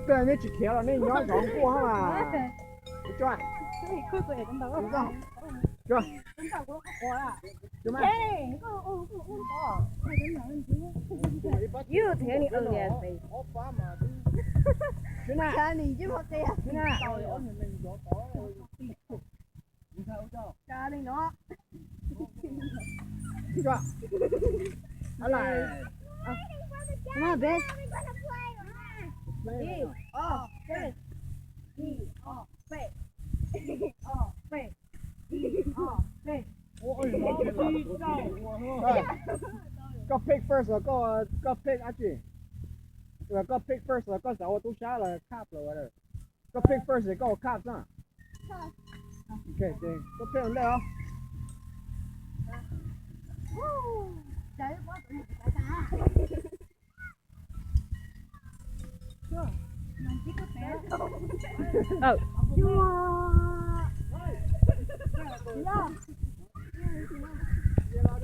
Neb tsis khiav los nej nyob zov nkuaj mas. Tso. Tso. Koj pick first los koj, koj pick dab tsi? Koj pick first los koj xav ua tub sab los cup los whatever. Koj pick first koj ua cup xwb. Koj pick ua ntej os.